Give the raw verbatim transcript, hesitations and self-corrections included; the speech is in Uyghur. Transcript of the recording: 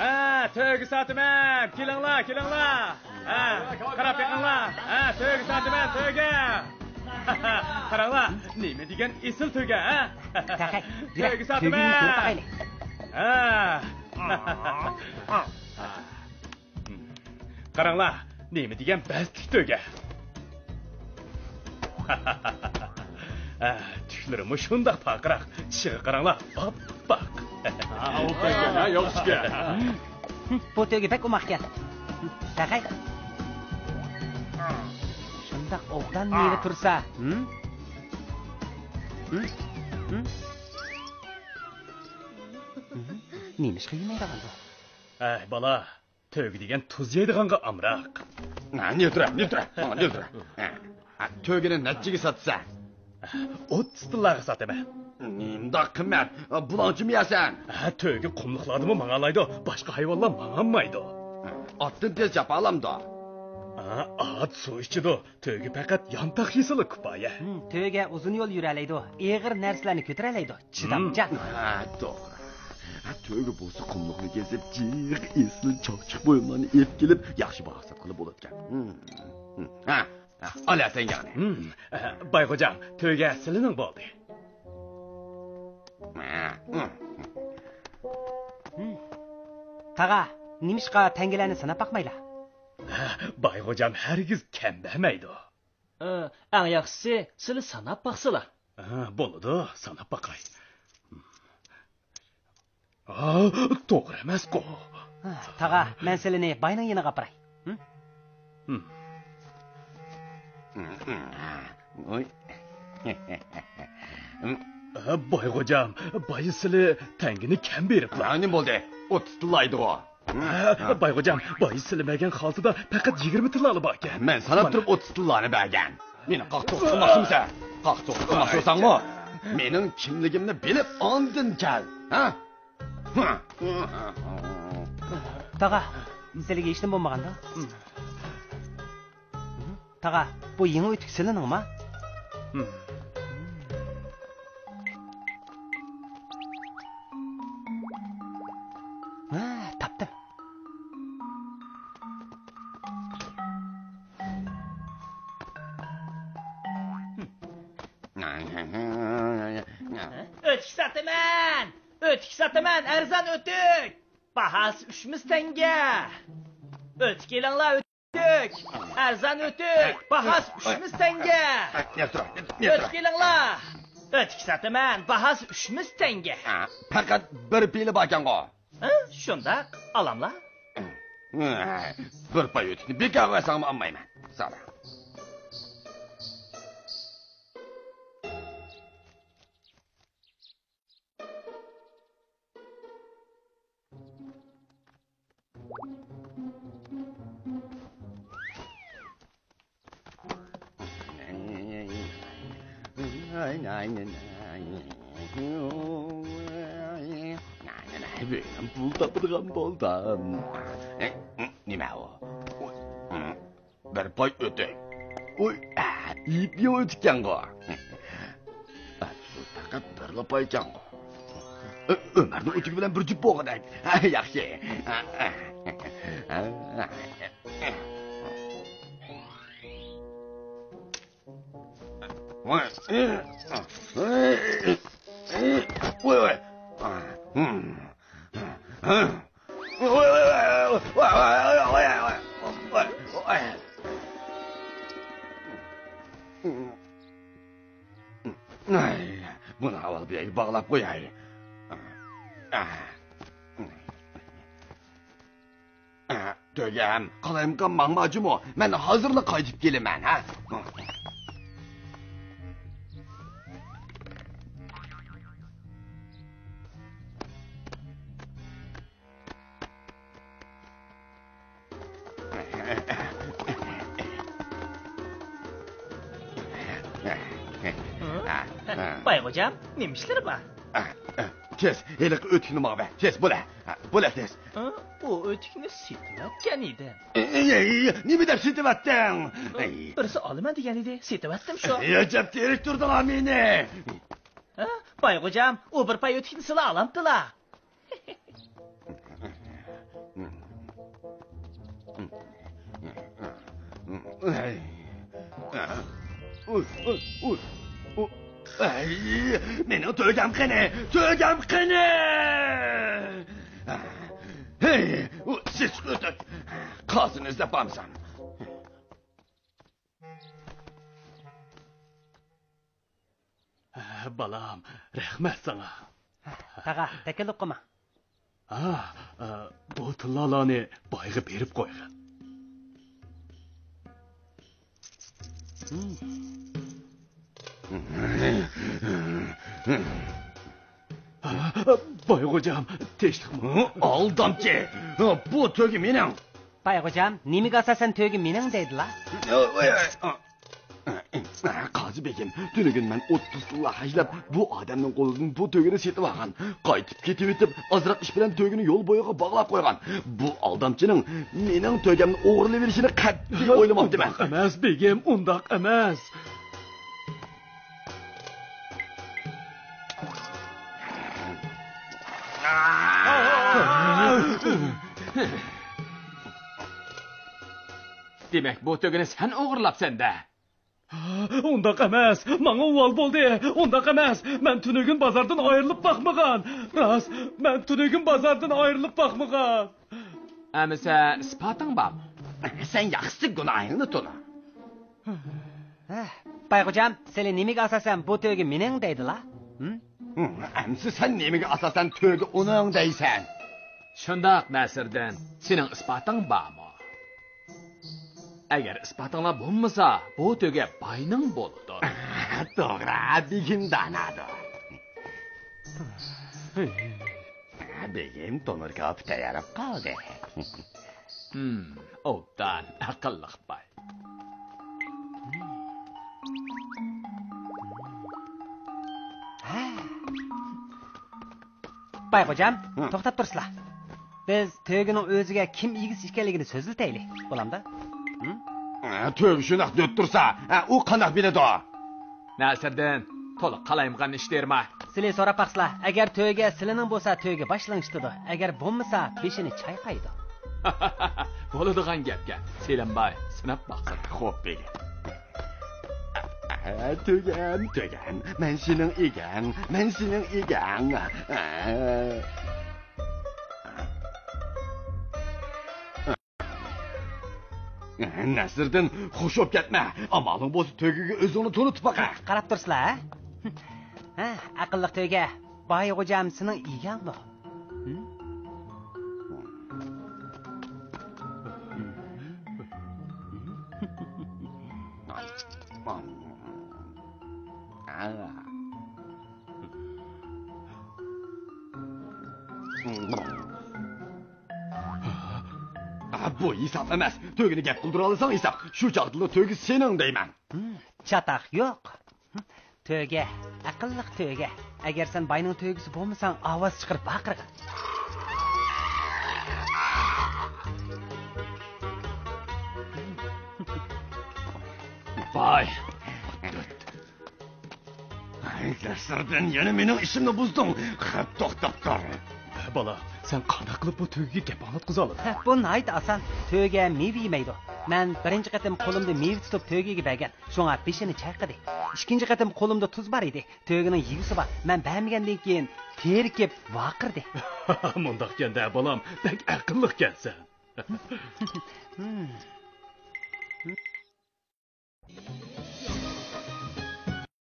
ھە، تۆگە ساتىمەن. كېلىڭلار، كېلىڭلار. ھە، قاراپ بېقىڭلار. ھە، تۆگە ساتىمەن، تۆگە. قاراڭلار، نېمە دېگەن ئېسىل تۆگە، ھە؟ تەقەي، يۈرە، تۆگە ساتىمەن. تۆگىنى كۆرۈپ باقايلى. ھە. قاراڭلار، نېمە دېگەن بەستلىك تۆگە. ھە، تۈكلىرىمۇ شۇنداق پارقىراق. چىشىغا قاراڭلار، ئاپئاق. ھە، ئۇ تۆگە، ھە، ياخشىكەن. بۇ تۆگە بەك ئوماقكەن. تەقەي. شۇنداق ئوبدان مېۋە تۇرسا. ھىم؟ ھىم؟ ھىم؟ نېمىشقا يېمەيدىغاندۇ؟ ئەي، بالا، تۆگە دېگەن تۇز يەيدىغانغا ئامراق. ھە، نېلتىرە، نېلتىرە، ماڭا نېلتىرە. ھە، ھە، تۆگىنى نەچچىگە ساتىسەن؟ ئوتتۇز تىللاغا ساتىمەن. نېمانداق قىممەت؟ بۇلاڭچىمۇ يەسەن؟ ھە، تۆگە قۇملۇقلاردىمۇ ماڭالايدۇ، باشقا ھايۋانلار ماڭالمايدۇ. ئاتتىن تېز چاپالامدۇ؟ ھە، ئات سۇ ئىچىدۇ. تۆگە پەقەت يانتاق يېسىلا كۇپايە. ھىم، تۆگە ئۇزۇن يول يۈرەلەيدۇ، ئېغىر نەرسىلەرنى كۆتۈرەلەيدۇ، چىدامچان. ھىم. ھە، توغرا. ھە، تۆگە بولسا قۇملۇقنى كېزىپ، جىق ئېسىل چاقچۇق بۇيۇملارنى ئېلىپ كېلىپ، ياخشى باھا ساتقىلى بولىدىكەن. ھىم. ھىم. ھە، ھە، ئالە تەڭگەڭنى. ھىم. ھە، باي خوجام، تۆگە سىلىنىڭ بولدى. ھە، ھىم. ھىم. تاغا، نېمىشقا تەڭگىلەرنى ساناپ باقمايلا؟ ھە، باي خوجام ھەرگىز كەم بەرمەيدۇ. ئە، ئەڭ ياخشىسى، سىلى ساناپ باقسىلا. ھە، بولىدۇ، ساناپ باقاي. ھا، توغرا ئەمەسقۇ. ھە، تاغا، مەن سىلىنى باينىڭ يېنىغا ئاپىراي. ھىم؟ ھىم. ھە، باي خوجام، باي سىلى تەڭگىنى كەم بېرىپلا. ھە، نېمە بولدى؟ ئوتتۇز تىللايدىغۇ. ھە، باي خوجام، باي سىلى بەرگەن خالتىدا پەقەت يىگىرمە تىللالا باركەن. مەن ساناپ تۇرۇپ ئوتتۇز تىللانى بەرگەن. مېنى قاقتۇق قىلماقچىمىسەن؟ قاقتۇق قىلماقچىساڭمۇ؟ مېنىڭ كىملىكىمنى بىلىپ ئاندىن كەل. ھە؟ تاغا، سىلىگە ھېچنېمە بولمىغاندۇ؟ تاغا، بۇ يېڭى ئۆتۈك سىلىنىڭما؟ ھە، تاپتىم. ئۆتۈك ساتىمەن! ئۆتۈك ساتىمەن! ئەرزان ئۆتۈك! باھاسى ئۈچ مىس تەڭگە! ئۆتۈك ئېلىڭلار، ئۆتۈك! ئەرزان ئۆتۈك! باھاسى ئۈچ مىس تەڭگە! ئۆتۈك ئېلىڭلار! ئۆتۈك ساتىمەن! باھاسى ئۈچ مىس تەڭگە! پەقەت بىر پېلى باركەنغۇ؟ ھە، شۇنداق، ئالاملا. بىر پاي ئۆتۈكنى بىكارغا بەرسەڭمۇ ئالمايمەن. سالا. بۈگۈن پۇل تاپىدىغان بولدۇم. نېمە ئۇ؟ بىر پاي ئۆتۈك. ئۇي، يېپيېڭى ئۆتۈككەنغۇ. بۇ پەقەت بىرلا پايكەنغۇ. ئۆمەرنىڭ ئۆتۈكى بىلەن بىر جۈپ بولغۇدەك. ياخشى. ۋاي، ۋاي. ئاي، بۇنى ئاۋۋال بۇ يەرگە باغلاپ قوياي. تۆگەم، قالايمىقان ماڭما جۇمۇ، مەن ھازىرلا قايتىپ كېلىمەن، ھە؟ باي خوجام، نېمە ئىشلىرى بار؟ تېز، ھېلىقى ئۆتۈكنى ماڭا بەر، تېز بولە. بولاتىز. ھە؟ ئۇ ئۆتۈكنى سېتىۋەتكەن ئىدىم. ئەي، ئەي، ئەي، نېمە دەپ سېتىۋەتتىڭ؟ ئەي. بىرسى ئالىمەن دېگەن ئىدى، سېتىۋەتتىم شۇ. ئەي، ئەجەب تېرىك تۇردۇڭ مېنى. ھە؟ بايغوجام، ئۇ بىر پاي ئۆتۈكنى سىلى ئالامتىلا؟ ئەي، مېنىڭ تۆگەم قېنى؟ تۆگەم قېنى؟ ھەي، ئۇ سېسىق ئۆتۈك. قازىنى ئىزدەپ بارمىسام. بالام، رەھمەت ساڭا. تاغا، تەكەللۇپ قىلما. ھا، بۇ تىللالارنى بايغا بېرىپ قويغىن. بايغوجام، تىنچلىقمۇ؟ ئالدامچى! بۇ تۆگە مېنىڭ! بايغوجام، نېمىگە ئاساسەن تۆگە مېنىڭ دەيدىلا؟ قازى بېگىم، تۈنۈگۈن مەن ئوتتۇز تىللا خەجلەپ، بۇ ئادەمنىڭ قولىدىن بۇ تۆگىنى سېتىۋالغان. قايتىپ كېتىۋېتىپ، ئازراق ئىش بىلەن تۆگىنى يول بويىغا باغلاپ قويغان. بۇ ئالدامچىنىڭ مېنىڭ تۆگەمنى ئوغرىلىۋېلىشىنى قەتئىي ئويلىماپتىمەن. ئۇنداق ئەمەس، بېگىم، ئۇنداق ئەمەس. دېمەك، بۇ تۆگىنى سەن ئوغرىلاپسەن-دە؟ ئۇنداق ئەمەس، ماڭا ئۇۋال بولدى. ئۇنداق ئەمەس، مەن تۈنۈگۈن بازاردىن ئايرىلىپ باقمىغان. راست، مەن تۈنۈگۈن بازاردىن ئايرىلىپ باقمىغان. ئەمىسە ئىسپاتىڭ بارمۇ؟ سەن ياخشىسى گۇناھىڭنى تونۇ. ھە، بايغوجام، سىلى نېمىگە ئاساسەن بۇ تۆگە مېنىڭ دەيدىلا؟ ھىم؟ ھىم، ئەمسە سەن نېمىگە ئاساسەن تۆگە ئۇنىڭ دەيسەن؟ شۇنداق، نەسىردىن، سېنىڭ ئىسپاتىڭ بارمۇ؟ ئەگەر ئىسپاتىڭلار بولمىسا، بۇ تۆگە باينىڭ بولىدۇ. توغرا، بېگىم دانادۇ. بېگىم، تونۇر كاۋىپى تەييارلاپ قالدى. ھىم، ئوبدان، ئەقىللىق باي. ھە. بايغوجام، ھە. توختاپ تۇرسىلا. بىز تۆگىنىڭ ئۆزىگە كىم ئىگىسى ئىكەنلىكىنى سۆزلىتەيلى، بولامدا؟ ھىم؟ ھە، تۆگە شۇنداق دەپ تۇرسا، ھە، ئۇ قانداق بىلىدۇ؟ نەسىردىن، تولا قالايمىقان ئىش تېرىما. سىلى سوراپ باقسىلا، ئەگەر تۆگە سىلىنىڭ بولسا، تۆگە باشلىڭىشتىدۇ، ئەگەر بولمىسا، بېشىنى چايقايدۇ. بولىدىغان گەپكەن. سېلىمباي، سىناپ باقسىلا. خوپ، بېگىم. تۆگەم، تۆگەم، مەن سېنىڭ ئىگەڭ، مەن سېنىڭ ئىگەڭ. نەسىردىن، خوش بوپ كەتمە. ئامالىڭ بولسا تۆگىگە ئۆزۈڭنى تونۇتۇپ باقە. قاراپ تۇرسىلا، ھە؟ ھە، ئەقىللىق تۆگە. بايغوجام سېنىڭ ئىگەڭمۇ؟ ھىم؟ ھە، بۇ ھېساب ئەمەس. تۆگىنى گەپ قىلدۇرالىساڭ ھېساب. شۇ چاغدىلا تۆگە سېنىڭ دەيمەن. ھىم، چاتاق يوق. ھىم، تۆگە، ئەقىللىق تۆگە. ئەگەر سەن باينىڭ تۆگىسى بولمىساڭ، ئاۋاز چىقىرىپ ۋارقىرىغىن. باي. ھەي، نەسىردىن، يەنە مېنىڭ ئىشىمنى بۇزدۇڭ. خەپ، توختاپ تۇر. بالا، سەن قانداق قىلىپ بۇ تۆگىگە گەپ ئاڭلاتقۇزالىدىڭ؟ ھە، بۇ ناھايىتى ئاسان. تۆگە مېۋە يېمەيدۇ. مەن بىرىنچى قېتىم قولۇمدا مېۋە تۇتۇپ تۆگىگە بەرگەن. شۇڭا بېشىنى چايقىدى. ئىككىنچى قېتىم قولۇمدا تۇز بار ئىدى. تۆگىنىڭ يېگۈسى بار. مەن بەرمىگەندىن كېيىن تېرىكىپ ۋارقىرىدى. مۇنداقكەن-دە، بالام، بەك ئەقىللىقكەنسەن.